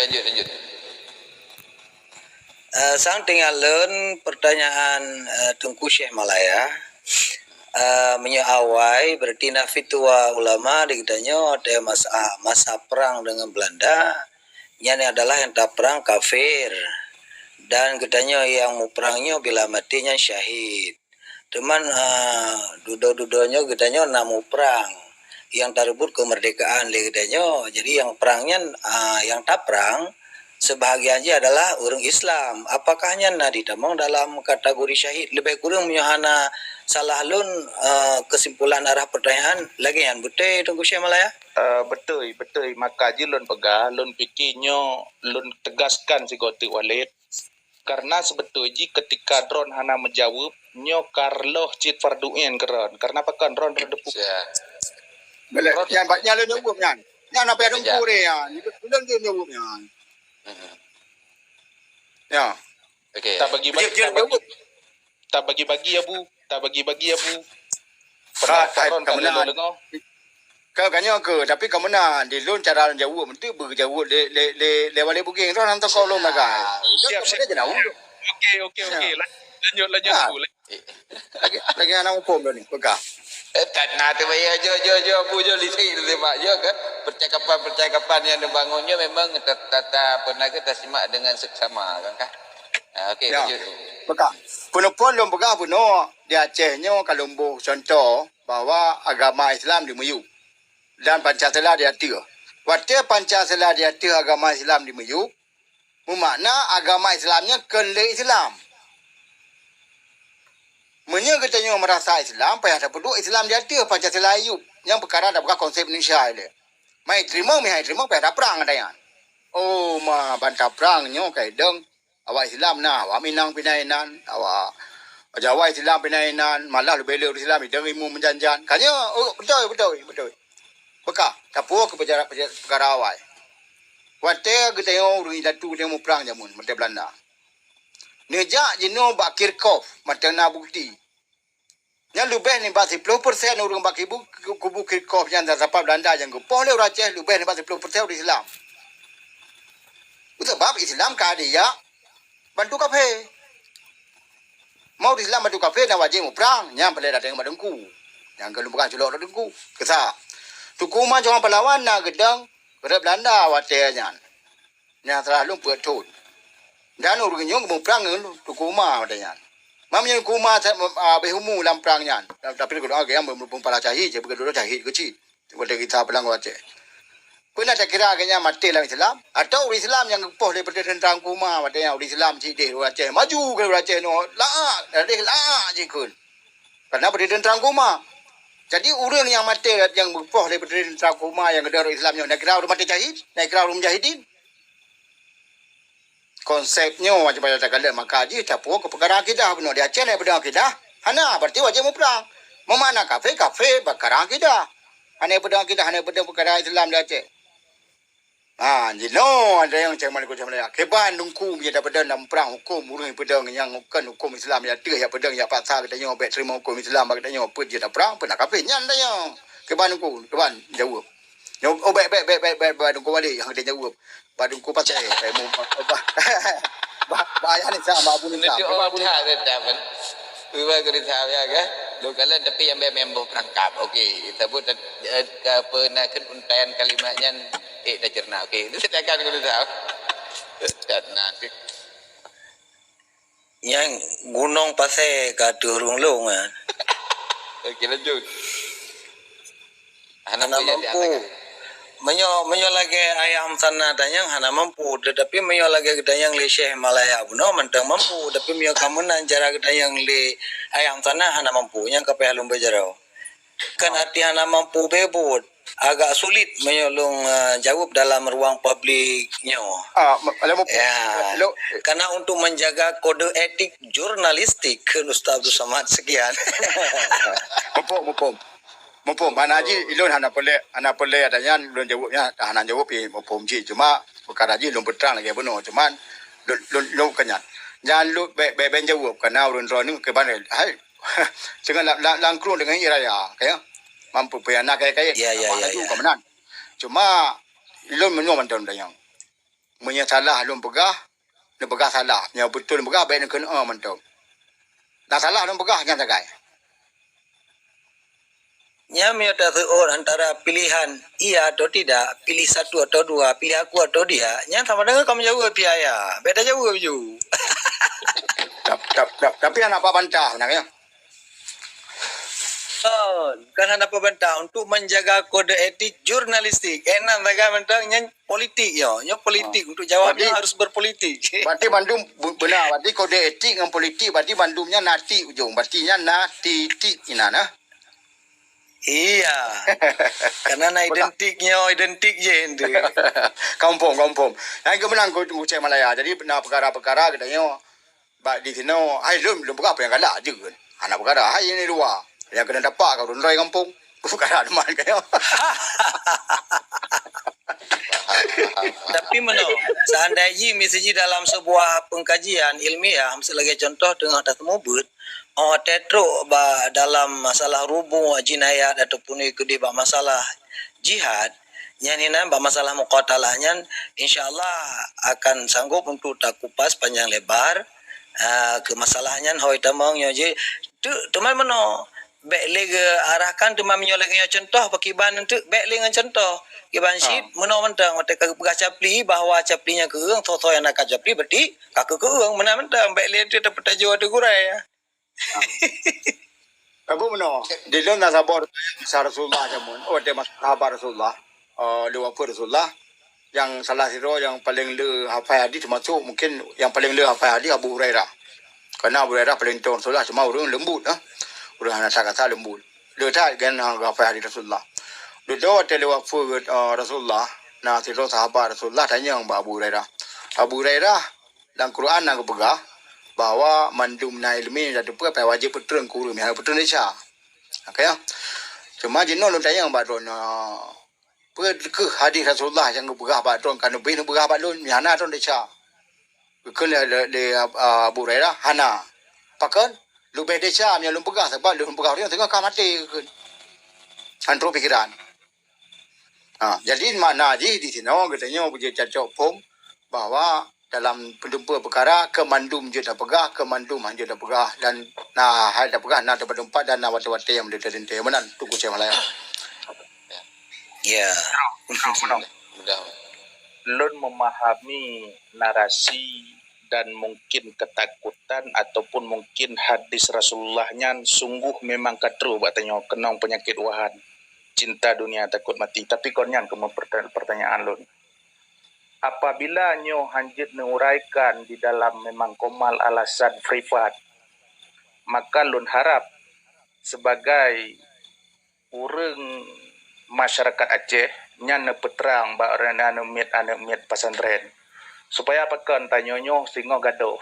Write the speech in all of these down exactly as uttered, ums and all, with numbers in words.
Lanjut, lanjut. Eh, sang tinggai lôn pertanyaan, eh, Teungku Syekh Malaya. Eh, meunyoe awai, berarti na fitwa ulama di geutanyoe watèe masa, masa perang dengan Belanda, nyan adalah nyang taprang kafir. Dan geutanyoe nyang muprang nyoe bila maté nyan syahid. Teuma, ah, dudoe-dudoe nyoe geutanyoe na muprang nyang tareubot keumeurdekaan lé geutanyoe. Jadi nyang prang nyan, ah, nyang taprang seubahagian jih adalah ureuëng Islam. Apakah nyan na jitamong dalam kategori syahid? Leubeh kureueng meunyoe hana salah lôn, ah, keusimpulan arah pertanyaan lagée nyan. Beutôi, Teungku Syekh Malaya? Eh, beutôi, beutôi. Maka jih lôn peugah, lôn pike nyoe lôn teugaskan sigoe teuk Walid. Karena seubeutôi jih keutika droen hana meujaweueb, nyoe ka reuloh cit fardu ain keu droen. Karena pakon droen, droen teupeu. Sia. Boleh. Droen nyan, nyan lôn jaweueb nyan. Nyan apa yang Sia. Dengku dia, ya. Lôn, lôn jaweueb nyan. Hmm. Ya. Okey. Tak bagi-bagi, Dia, dia tak bagi, jaweueb. Tak bagi-bagi, Abu. Tak bagi-bagi, Abu. Ka, Pendapat ai, droen ka ka meunang. Lôn deungoe. Ka, ka nyoe ke, tapi ka meunan, di lôn cara lôn jaweueb, meuti beujaweueb lé, lé, lé, lé Walid Bugeng tu, hana teuka lôn lagai. Siap, siap. Okey, okey, okey. Lan-, lanjut, lanjut dulu. Lagi, lagi hana muphom dah ni, peugah. Eh, tak na tu, ya, jo, jo, jo, Abu, jo, lisi tu, Pak, jo, kan? Percakapan-percakapan yang dibangun nyoe memang ta-, ta-, ta-, apa nak kata, simak dengan seksama, kan, kan? Ah, okey, ya. Lanjut. Peugah. Peuneuphon lôn peugah bunoe di Aceh nyoe ka lôn boh contoh bahwa agama Islam dimiyueb. Dan Pancasila diateueh. Watée Pancasila diateueh agama Islam dimiyueb, meumakna agama Islam nyan kon lé Islam. Meunyoe geutanyoe meurasa Islam, payah tapeuduek Islam diateueh Pancasila iyueb. Nyang peukara tapeugah konsep Indonesia ilée. Mai teurimong, meuhai teurimong, payah taprang ata nyan. Oh, ma ban taprang nyoe kai deueng. Awak Islam na, awak Minang pih na inan, awak Jawa Islam pih na inan, malah leubeh lé ureuëng Islam idong ilmu meujan-jan. Ka nyoe, oh, beutôi, beutôi, beutôi. Peugah, tapuwoe keu peukara, peukara awai. Watée geutanyoe ureuëng indatu geutanyoe muprang jameun, watée Beulanda. Neujak jinoe bak Kirchhof, mantong na bukeuti. Nyan leubeh nibak siploh persen ureuëng bak kubu, kubu Kirchhof nyan dan sapat Beulanda nyang geupoh lé ureuëng Aceh leubeh nibak siploh persen ureuëng Islam. Sabab Islam ka dijak bantu kafé. Mau ureuëng Islam bantu kafé na wajéb muprang, nyan peureulée datang bak teungku. Nyang keu lumpah culok teungku. Keusa. Teungku Ma Johan Pahlawan na geudong rot Beulanda watée nyan. Nyang salah lôn peuet thon. Dan ureuëng nyoe geumuprang ngon Teungku Ma watée nyan. Mam nyan Teungku Ma sa-, ah, habéh umu lam prang nyan. Tapi geudoa geuh nyan beu-, beu-, para syahid, jadi geudoa syahid keucit. Watée gisa peulang watée. Peue na takira geuhnyan maté lam Islam? Atawa ureuëng Islam nyang geupoh lé peuteuntang Teungku Ma watée nyan ureuëng Islam sideh ureuëng Aceh maju keu ureuëng Aceh nyoe laak, deh laak jikheun. Karena peuteuntang Teungku Ma. Jadi ureuëng nyang maté nyang geupoh lé peuteuntang Teungku Ma nyang geudoe ureuëng Islam nyoe na kira ureuëng maté syahid? Na kira ureuëng mujahidin? Konsep nyoe wajéb takalon maka jih tapuwoe keu peukara akidah bunoe di Aceh na peudong akidah. Hana, berarti wajéb muprang. Meumakna kafé, kafé peukara akidah. Hana peudong akidah, hana peudong peukara Islam di Aceh. Ha, jinoe ada nyang cang maliku cang malaya. Kiban Teungku meunyoe tapeudong lam prang huköm ureuëng peudong nyang kon huköm Islam ya teuh ya peudong ya paksa geutanyoe bék teurimong huköm Islam bak geutanyoe peuet jeuet prang peuna kafé nyan tanyoe. Kiban Teungku, kiban jaweueb. Nyoe, oh, bék, bék, bék, bék, bék, bék, Teungku Walid nyang geutanyoe jaweueb. Bak Teungku Pasé, eh, mu-, bah, bah, bah, ayah ni sama Abu ni sama. Leute orang dah ada. Memang geuritau ya kan? Lôn kalon tapi nyang bèe member perangkap. Okey, teubeuet, eh, apa nak kheun untaian kalimat nyan, eh, dah cerna. Okey, itu silakan geuritau. Dah nanti. Nyang Gunong Pasé ka ateueh rhueng lôn, eh. Okey, lanjut. Hana mampu. Meunyoe, meunyoe lagèe ayah Amsana tanyong hana mampu, tetapi meunyoe lagèe geutanyong lé Syekh Malaya bunoe mantong mampu, tapi meunyoe ka meunan cara geutanyong lé ayah Amsana hana mampu, nyang ka payah lôn beujaroe. Kan arti hana mampu beubuet, agak sulit meunyoe lôn, eh, jaweueb dalam ruang publik nyoe. Ah, ma-, kalau mampu, ya. Karena untuk menjaga kode etik jurnalistik, kheun Ustaz Abdul Samad, sekian. Muphom, muphom. Muphom, hana jih, ilôn hana peureulèe, hana peureulèe ata nyan, lôn jaweueb nyan, hana jaweueb pih muphom jih. Cuma, peukara jih lôn peutrang lagèe bunoe. Cuman, lôn, lôn, lôn keu nyan. Nyan lôn bèk, bèk, bèk jaweueb, karena ureueng droeneuh keu bandai. Hai, teungoh lam, lam, lam krueng teungoh ié raya, ka ya. Mampu pih na kayèe-kayèe. Ya, ya, ya, ya. Ka meunan. Cuma, ilôn meunyoe mantong tanyong. Meunyoe salah lôn peugah, neupeugah salah. Meunyoe beutôi lôn peugah, bèk neukheun, "Eh," mantong. Na salah lôn peugah, nyan sagai. Nyan meunyoe taseuôt antara pilihan iya atau tidak, pilih satu atau dua, pilih aku atau dia, nyan sama dengan kamu jaweueb pihak iya. Bèk tajaweueb ju. Tap-, tap-, tap-, tapi hana bantah, beuna, ya? Oh, bukan hana peubantah, untuk menjaga kode etik jurnalistik. Eh, nan sagai mantong nyan politik nyoe. Nyoe politik, untuk jawab nyoe harus berpolitik. Berarti bandum bu-, beuna. Berarti kode etik ngon politik, berarti bandum nyan na tik ujong. Berarti nyan na titik inan, ah. Iya. Karena na identik nyoe, identik je tu. Kampung, kampung. Nyang keumeunang ku, ku cek Malaya. Jadi, na peukara-peukara geutanyoe bak di sinoe, hai lôn, lôn peugah apa nyang galak je kan. Hana peukara, hai ini dua. Nyang keuneuk tapak ka ureueng roi gampông. Peukara teuma kaya. Tapi meunoe, seandai jih miseujih dalam sebuah pengkajian ilmiah, miseu lagèe contoh teungoh tateumeubeuet, oh, watèe trok bak dalam masalah rubuh jinayat ataupun keudeh bak masalah jihad, nyan inan bak masalah muqatalah nyan, insya Allah akan sanggup untuk takupas panjang lebar, ah, keu masalah nyan hôi tamong nyoe jih. Tu, teuma meunoe, bèk lé geuarahkan, teuma meunyoe lagèe nyoe contoh, pakriban teuk bèk lé ngon contoh. Kiban cit, meunoe mantong, watèe ka geupeugah Capli, bahwa Capli nyan keueung, soe-soe nyang nakal Capli, berarti ka keueung, meunan mantong, bèk lé teuk tapeutajoe ateueh gurèe. Ka buet meunoe, di lôn na saboh sa Rasulullah jameun, oh, watèe masa sahabat Rasulullah, eh, lé wafeuet Rasulullah, nyang salah sidroe nyang paleng le hafai hadis, teumasok mungkin nyang paleng le hafai hadis Abu Hurairah. Karena Abu Hurairah paleng tong Rasulullah, cuma ureueng leumbut, eh. Ureueng hana that kata leumbut. Le that geuh na hafai hadis Rasulullah. Dudoe watèe lé wafeuet, eh, Rasulullah, na sidroe sahabat Rasulullah tanyong bak Abu Hurairah, "Abu Hurairah, lam Quran na geupeugah bahwa mandum na ileumèe nyang tateupeue payah wajéb peutreun keu ureueng, meuhana peutreun desya." Oke, ya. Cuma jinoe lôn tanyong bak droeneuh, peue kheueh hadis Rasulullah nyang geupeugah bak droeneuh, ka neubri neupeugah bak lôn, meuhana droeneuh desya? Geukheun lé, lé, lé, ah, Abu Hurairah, "Hana." Pakon? Leubeh desya meunyoe lôn peugah, sabab lôn peugah ureueng teungoh ka maté, geukheun. Han trok pikeran. Ha, jadi makna jih di sinoe geutanyoe beujeuet cocok phom bahwa dalam peudeumpeu peukara keu mandum jeuet tapeugah, keu mandum han jeuet tapeugah, dan na hai tapeugah na teumpat-teumpat dan na watèe-watèe nyang meudeuh teuntèe. Meunan Teungku Syekh Malaya. Ya. Mudah. Lôn memahami narasi dan mungkin ketakutan ataupun mungkin hadis Rasulullah nyan sungguh memang ka trôh bak tanyoe keunong peunyakét wahan, cinta dunia takut mati. Tapi kon nyan keumeung perta-, pertanyaan lôn. Apabila nyoe han jeuet neuuraikan di dalam memang komal alasan privat, maka lôn harap sebagai ureueng masyarakat Aceh nyan neupeutrang bak ureueng aneuk miet-aneuk miet pesantren, supaya pakon tanyoe nyoe singoh gadôh,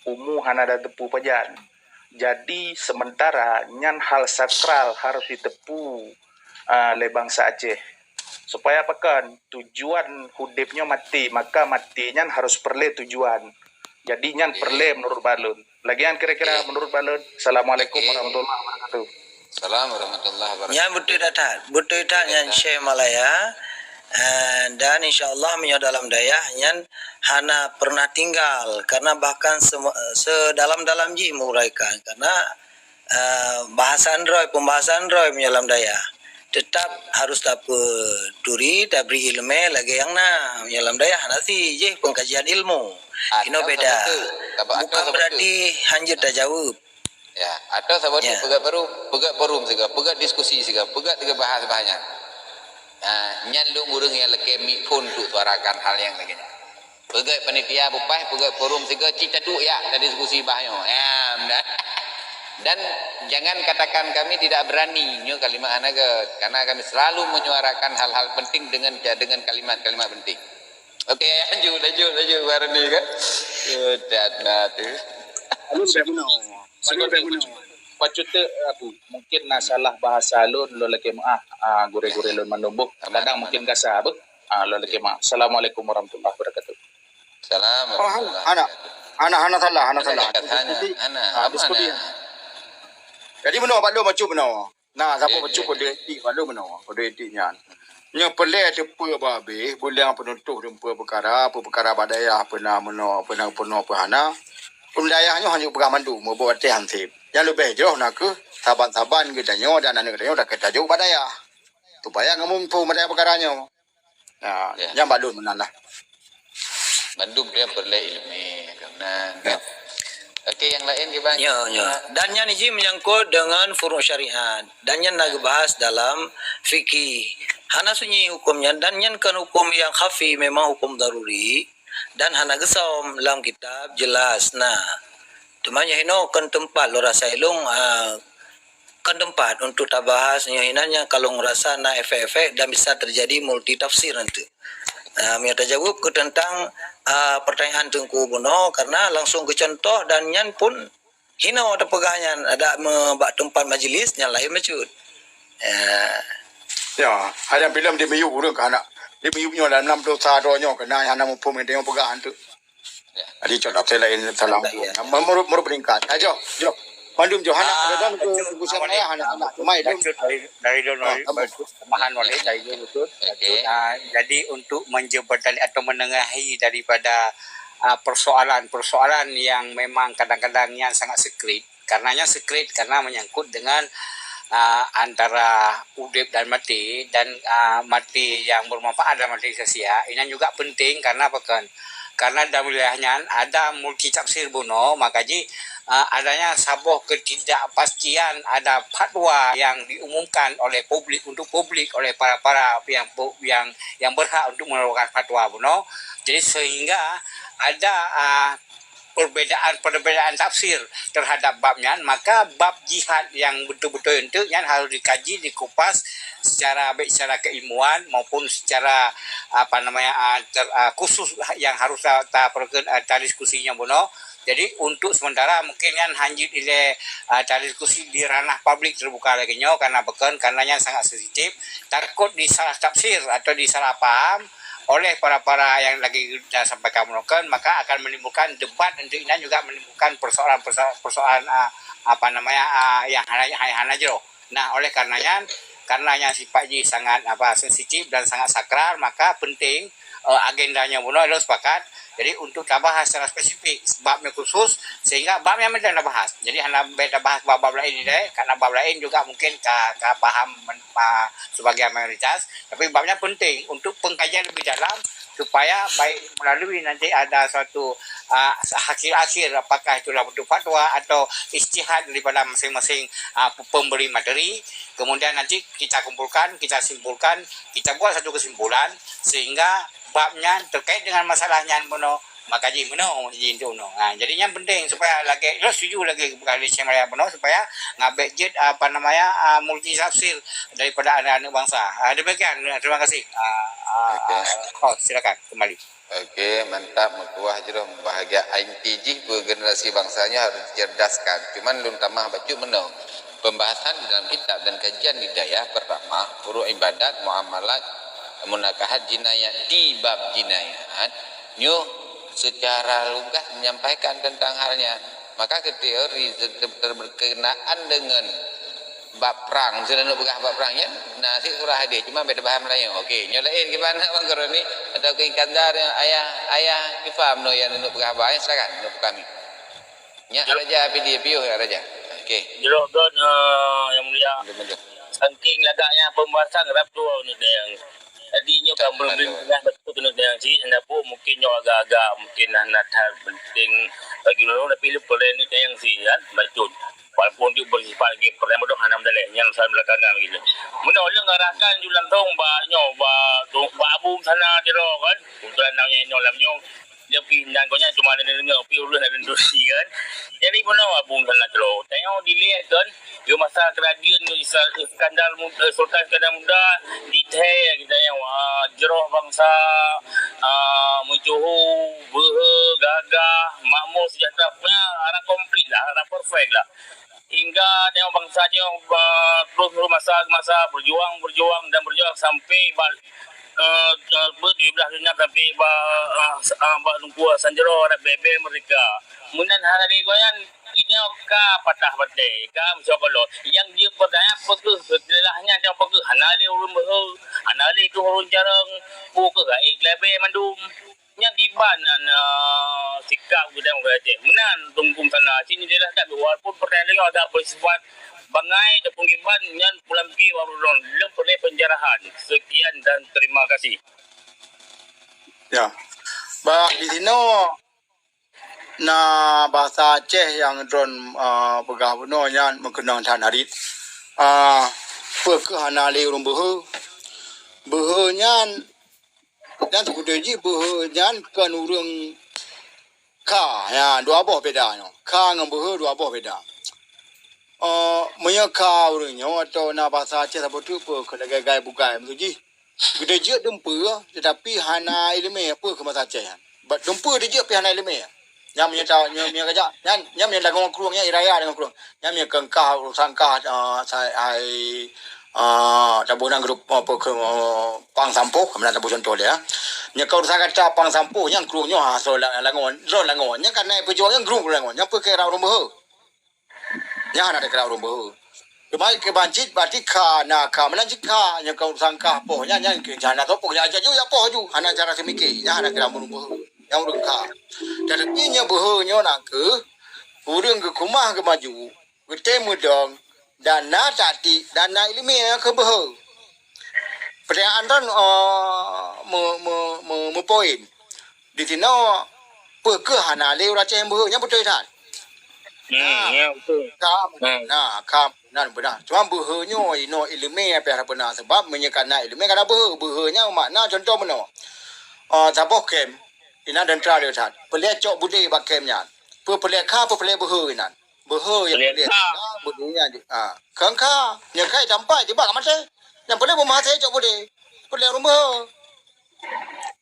umu hana tateupeue pajan. Jadi, sementara nyan hal sakral harus jiteupeue, ah, lé bansa Aceh. Supaya pakon tujuan udép nyoe maté, maka maté nyan harus peureulèe tujuan. Jadi, nyan peureulèe meunurot bak lôn. Lagèe nyan kira-kira meunurot bak lôn. Assalamualaikum warahmatullahi wabarakatuh. Salam warahmatullahi wabarakatuh. Nyan beutôi that, beutôi that nyan Syekh Malaya. Eh, dan insya Allah meunyoe dalam dayah nyan hana pernah tinggal, karena bahkan se-, sedalam-dalam jih menguraikan, karena, eh, bahasan droe, pembahasan droe meunyoe lam dayah tetap harus tapeuturi, tabri ileumèe lagèe nyang na. Meunyoe lam dayah hana si jih pengkajian ilmu. Inoe beda. Bukan berarti han jeuet tajaweueb. Ya, atau saboh teuk peugöt forum, peugöt forum sigoe, peugöt diskusi sigoe, peugöt sigoe bahas-bahas nyan. Ha, nyan lôn ureueng nyang lakèe miphon untuk suarakan hal nyang lagèe nyan. Peugöt panitia beupaih, peugöt forum sigoe, cit taduek yak tadiskusi bah nyoe. Ya, dan, dan jangan katakan kami tidak berani, nyoe kalimat hana göt, karena kami selalu menyuarakan hal-hal penting dengan, dengan kalimat-kalimat penting. Oke, lanjut, lanjut, lanjut, baru ni kan. Udah, nah tu. Alun bèk meunoe. Alun bèk meunoe. Bacut teuk aku, mungkin na salah bahasa lôn, lôn lakèe meu'ah, ah, gurèe-gurèe lôn mandum boh. Aman, aman. Kadang mungkin gasa beuh. Ah, lôn lakèe meu'ah. Assalamualaikum warahmatullahi wabarakatuh. Salam warahmatullahi wabarakatuh. Oh, hana, hana, hana salah, hana salah. Hana, hana, ah, diskusi. Jadi meunoe, bak lôn bacut meunoe. Nah, saboh bacut kode etik bak lôn meunoe, kode etik nyan. Nyoe peureulée teupeue bah habéh, buleuen peununtut teupeue peukara, peukara bak dayah, peue na meunoe, peue na peunoh, peue hana. Ureuëng dayah nyoe hana peugah mandum, mubuet watée hanseb. Nyang leubeh jroh na kheueh saban-saban geutanyoe dan aneuëk geutanyoe takheun tajok bak dayah. Supaya ngon muphom bak dayah peukara nyoe. Ya, nyang balon meunan lah. Mandum dia perlu ilmu. Nah, okey, yang lain ke bang? Ya, ya. Dan nyan iji menyangkut dengan furu' syariat. Dan nyan na geubahas dalam fikih. Hana sunyi hukum nyan, dan nyan kan hukum yang khafi, memang hukum daruri. Dan hana geusom lam kitab jelas. Nah, teuma nyoe hino kan tempat lôn rasa ilong, ah, kan tempat untuk tabahas nyoe hinan nyang kalau ngerasa na efek-efek dan bisa terjadi multi tafsir nanti. Ah, meunyoe tajaweueb ke tentang, ah, pertanyaan Teungku bunoe, karena langsung ke contoh dan nyan pun hino tapeugah nyan ada me-, bak tempat majlis nyan lain bacut. Ya. Ya, ada bilang di miyup ureuëng ke anak. Di miyup nyoe dalam enam puluh sa droe nyoe kena hana muphom yang tengok peugah tu. Jadi contoh saya lain salah. Ya, ya. Menurut menurut peringkat. Ayo, jom. Mandum jom anak ada dan ke ke siapa ya anak anak. Mai dum. Dari dari dulu Ah, dari tambah. Bacut, pemahaman oleh dari dulu betul. Okey. Bacut. Ah, jadi untuk menjembatani atau menengahi daripada ah, persoalan-persoalan yang memang kadang-kadang yang sangat secret, karenanya secret karena menyangkut dengan ah, antara udeb dan mati dan ah, mati yang bermanfaat dan mati sia-sia. Ini juga penting karena apa kan? Karena dalam wilayah nyan ada multi tafsir bunoe, maka ji ah, adanya saboh ketidakpastian ada fatwa yang diumumkan oleh publik untuk publik oleh para-para yang yang yang berhak untuk mengeluarkan fatwa bunoe. Jadi sehingga ada ah, perbedaan-perbedaan tafsir terhadap bab nyan, maka bab jihad yang betul-betul enteuk nyan harus dikaji, dikupas secara baik secara keilmuan maupun secara apa namanya ah, ter, ah, khusus yang harus ta, ta, perke- ah, ta diskusinya bunoe. Jadi untuk sementara mungkin nyan hanjeuet ilée ah, ta diskusi di ranah publik terbuka lagée nyoe karena beken karena nyan sangat sensitif, takut disalah tafsir atau disalah paham oleh para-para yang lagi kita sampaikan merukan, maka akan menimbulkan debat untuk inan juga menimbulkan persoalan-persoalan persoalan ah, apa namanya ah, yang hana yang hana jroh. Nah, oleh karenanya karena yang sifat ji sangat apa sensitif dan sangat sakral, maka penting uh, agendanya bunoe adalah sepakat. Jadi untuk tabahas secara spesifik sebabnya khusus sehingga bab yang mantong tabahas. Jadi hana baik tabahas bab-bab lain ni deh, karena bab lain juga mungkin ka, ka paham uh, sebagai mayoritas. Tapi babnya penting untuk pengkajian lebih dalam supaya baik melalui nanti ada suatu uh, hasil-hasil apakah itulah bentuk fatwa atau ijtihad daripada masing-masing uh, pemberi materi, kemudian nanti kita kumpulkan, kita simpulkan, kita buat satu kesimpulan sehingga bab nyan terkait dengan masalah nyan bunoe maka ji meunoe ji untuk unoe. Ha, jadi nyan penting supaya lagi lo setuju lagi bukan di Syekh Raya bunoe supaya ngabek jid apa namanya uh, multi tafsir daripada anak-anak bangsa. Uh, demikian, terima kasih. Uh, uh, Okey. Host, silakan kembali. Okey, mantap, meutuah jroh bahagia inti jih beu generasi bangsa nyoe harus dicerdaskan. Cuman lôn tamah bacut meunoe. Pembahasan di dalam kitab dan kajian di dayah pertama, furu' ibadat, muamalat, munakahat, jinayat di bab jinayat nyoe secara lugas menyampaikan tentang hal nyan. Maka ke teori ter- ter- berkenaan dengan bab perang, misalnya nak peugah bab perang nyan, na sit surah hadis, cuma beda bahasa Melayu. Okey, nyoe lain kiban nak bang Koroni atau ke Iskandar yang ayah ayah Kifam no yang nak peugah bab, silakan nak peugah mi. Nyak raja P D P O ya raja. Okey. Jroh don uh, yang mulia. Betul betul. Saking lagaknya pembahasan rap dua ni yang Jadi nyoe kan belum dengan betul kena tayang sih, anda pun mungkin nyoe agak-agak mungkin hana that penting bagi ulun tapi lu boleh ni tayang sih kan, betul. Walaupun dia bersifat lagi pernah bodoh hana mendalih yang saya belakangan gitu. Mula ulun ngarahkan julan tong ba nyoe ba ba Abu sana jero kan. Kebetulan namanya nyoe lam nyoe. Dia pi dan kau nyan cuma ada dengar pi ulun ada indusi kan. Jadi mula Abu sana jero. Tayang dilihat kan. Di masa kerajaan Isa- Iskandar Muda, Sultan Iskandar Muda di Thai kita yang uh, jroh bangsa uh, meucuhu, beuhe, gagah, makmur sejahtera punya arah komplit lah, arah perfect lah. Hingga tengok bangsa dia uh, terus masa ke masa berjuang, berjuang dan berjuang sampai bal uh, uh, di belah dunia sampai ba uh, uh, ba lungkua sanjero arah bebe mereka. Kemudian hari goyan ini Nyoe ka patah batée, ka meusoe golom. Nyang jeuet peutanyaan peu kheueh seuteulah nyan, nyoe peu kheueh hana lé ureuëng beuhe, hana lé tueng ureuëng carông, peu kheueh rakyat Kelabée mandum. Nyan kiban nan, eh, sikap geutanyoe ureuëng Aceh. Meunan Teungku Mantana, sini jeulaih that, walaupun peurtanyaan nyoe agak beusifat bangai ataupun kiban, nyan pulang pi baru lom, lom peureulée pencerahan. Sekian dan terima kasih. Ya. Bak di sinoe na bahasa Aceh nyang droen, ah, peugah bunoe nyan meukeunong that narit. Ah, peu kheueh hana lé ureuëng beuhe? Beuhe nyan, nyan teupeuteuji beuhe nyan kon ureuëng kha. Ya, dua boh beda nyoe. Kha ngon beuhe dua boh beda. Oh, meunyoe kha ureuëng nyoe atau na bahasa Aceh saboh teuk peu kheueh lagée gai bugai meutuji. Geuteujeut dumpeue, teutapi hana iéleumé, peu kheueh masa Aceh nyan. Bak dumpeue teujeut pih hana iéleumé. Nyan meunyoe ta-, nyoe, nyoe kajak, nyan, nyan meunyoe langong krueng, nyan iraya langong krueng. Nyan meunyoe keu kah, urusan kah, eh, sa-, hai, eh, taboh nan grup, eh, peu kheueh, eh, pang sampoh, meunan taboh contoh dia. Nyoe keu urusan kata pang sampoh, nyan krueng nyoe, ha, so la-, langong, droen langong. Nyan ka na peujuang nyan krueng langong. Nyan peu kheueh rab ureuëng beuhe. Nyan hana teukeurah ureuëng beuhe. Teuma keu ban cit berarti kha na kha, meunan cit kha, nyang ka urusan kah poh nyan, nyan keu hana soe poh, nyan aju ya poh aju, hana cara seumiké, nyan hana kira ureuëng beuhe, nyang ureuëng kha. Tetapi nyoe beuhe nyoe na kheueh ureuëng geukeumah geumaju, geutem meudong, dan na taktik, dan na iéleumé nyang keu beuhe. Peurtanyaan droen, eh, me-, me-, me-, meupoin. Di sinoe, peu kheueh hana lé ureuëng Aceh beuhe, nyan beutôi that. Hmm, nah, ya, betul. Ka, hmm. Nah, ka, nan beuna. Cuma beuhe nyoe inoe iéleumé pih hana peuna, sebab meunyoe ka na iéleumé ka na beuhe. Beuhe nyan makna contoh meunoe. Ah, saboh kem, inan teuntara le that. Peureulée cok beudé bak kem nyan. Peu-, peureulée kha, peu-, peureulée beuhe inan. Beuhe nyang peureulée kha. Beudé nyan, ah, kheun kha. Nyang kha itampai, tiba ka maté. Nyang peureulée beumaté cok beudé. Peureulée ureuëng beuhe.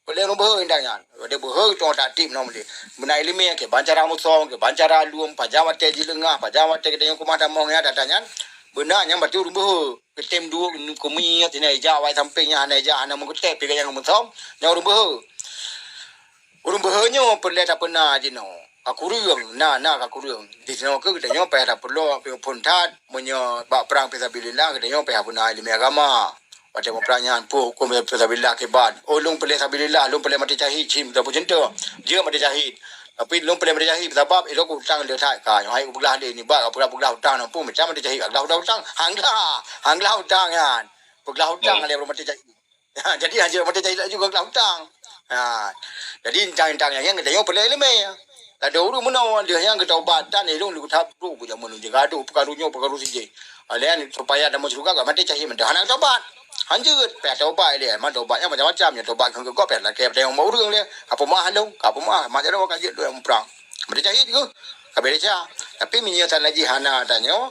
Peureulée ureuëng beuhe indang nyan. Ada beuhe cong taktik meunan meunan. Beuna iéleumé, kiban cara musong, kiban cara lom, pajan watée jileungah, pajan watée geutanyoe keumah tamong nyan, data nyan. Beuna nyan berarti ureuëng beuhe. Geutem duek keumiet, hana ija awai sampéng nyan, hana ija, hana meugeutép, pih gaya ngon musong, nyan ureuëng beuhe. Ureuëng beuhe nyoe peureulée tapeuna jinoe. Ka kureueng, na, na ka kureueng. Di sinoe keuh geutanyoe payah tapeureuloe phon that, meunyoe bak prang fisabilillah, geutanyoe payah beuna iéleumé agama. Watée muprang nyan, peue huköm fisabilillah kiban. Oh, lôn peureulée sabilillah, lôn peureulée maté syahid, cit meusaboh cuntoh. Jeuet maté syahid. Tapi lôn peureulée maté syahid, sabab ilôn keu utang le that ka. Nyoe hai peuglah lé nibak, peuglah-peuglah utang, nang peue mita maté syahid, peuglah utang. Hang glah, hang glah utang nyan. Peuglah utang lé ureuëng maté syahid. Jadi, hana jeuet maté syahid laju geupeuglah utang. Ha. Jadi, intang-intang nyan geutanyoe peureulée iéleumé. Ladôm ureuëng meunoe, lheueh nyan geutaubat dan ilôn leuh that brok bu jameun lôn jigadoh peukaru nyoe peukaru sijih. Lheueh nyan supaya tamong syeuruga ka maté syahid mantong hana taubat. Hana jeuet, payah taubat ilée, man taubat nyan macam-macam, nyan taubat keu geugob payah lakée teurimong bak ureuëng lé. Ka peumeu'ah lôn, ka peumeu'ah, mak jaroe ka jeuet lôn muprang. Maté syahid keuh. Ka beureuca. Tapi meunyoe tanda jih hana tanyoe,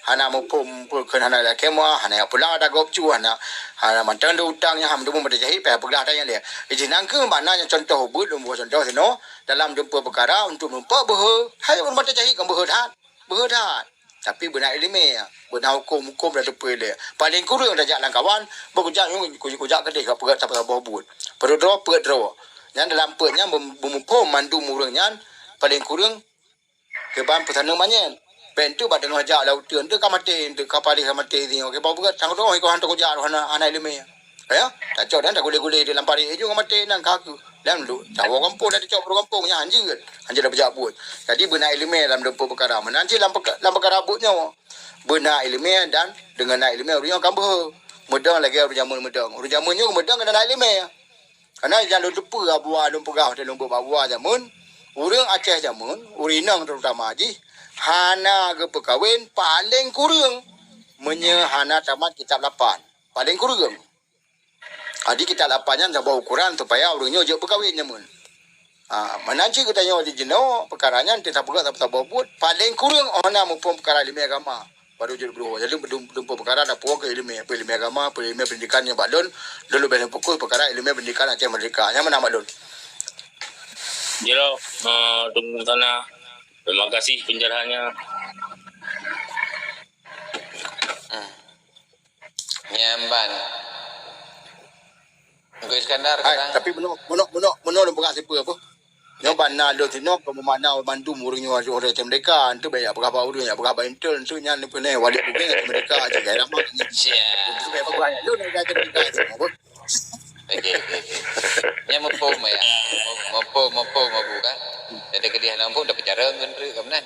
hana muphom peue kheun hana lakée meu'ah, hana jak pulang ata gob cu, hana, hana mantong lé utang nyan, hana meuteumé maté syahid, payah peugah ata nyan lé. Jih nyan keuh makna nyang contoh ubeut, lôn beuet contoh sinoe, dalam dumpeue peukara untuk meurumpok beuhe, hai ureuëng maté syahid kon beuhe that, beuhe that. Tapi beuna iéleumé, beuna huköm-huköm dan teupeu lé. Paleng kureueng tajak lam kawan, beukujak nyang kujak keudeh ka peugah saboh buet. Peudroe peuet droe. Nyan dalam peuet nyan beu-, beumuphom mandum ureuëng nyan, paleng kureueng Kiban peusaneuk manyét. Bèk enteuk bak teungoh jak lam uteuen, enteuk ka maté, enteuk ka paléh ka maté singoh. Kiban beuet, sang droe iko han teungoh jak, hana, hana iéleumé. Ya, tacok dan tagulé-gulé di lam parit, ujong ka maté nan ka keuh. Lam lu, cawoe gampông dan tacok baroe gampông, nyan hanjeuet. Hanjeuet lam peujak buet. Jadi, beuna iéleumé lam dumpeue peukara. Meunan cit lam peuka-, lam peukara buet nyoe. Beuna iéleumé dan deungon na iéleumé ureueng nyoe ka beuhe. Meudong lagèe ureueng jameun meudong. Ureueng jameun nyoe meudong keunan na iéleumé. Karena nyang lôn teupeue abuwa lôn peugah watèe lôn beuet bak abuwa jameun, ureueng Aceh jameun, ureueng inong terutama jih, hana geupeukawen paleng kureueng meunyoe hana tamat kitab lapan. Paleng kureueng. Jadi kitab lapan nyan saboh ukoran supaya ureueng nyoe jeuet peukawen jameun. Ha, meunan cit geutanyoe di jinoe peukara nyan teuka peugah saboh buet, paleng kureueng oh na muphom peukara ileumèe agama. Baru jeuet beudoa. Jadi, dum-, dumpeue peukara na puwoe keu ileumèe, peue ileumèe agama, peue ileumèe pendidikan nyang bak lôn, lôn leubeh lôn fokus peukara ileumèe pendidikan Aceh Merdeka. Nyan meunan bak lôn. Jiro, eh, tunggu sana. Terima kasih pencerahannya. Hmm. Nyan ban. Teungku Iskandar, hai, sekarang. Tapi meunoe, meunoe, meunoe, meunoe lôn peugah sipeue apa? Nyoe ban na lôn sinoe, keu meumana mandum ureuëng nyoe aju ureuëng Amerika, entu banyak peugah bak ureuëng, banyak peugah bak intel, entu nyan peureulée wali peubieng Amerika, cik gai ramah. Siap. Entu banyak peugah lôn Amerika sinoe. Okey, okey, okey. Nyan mumpung ya. Mumpung, mumpung, mumpung kan. Jadi kedih nang pun dah bicara ngon Rik kan.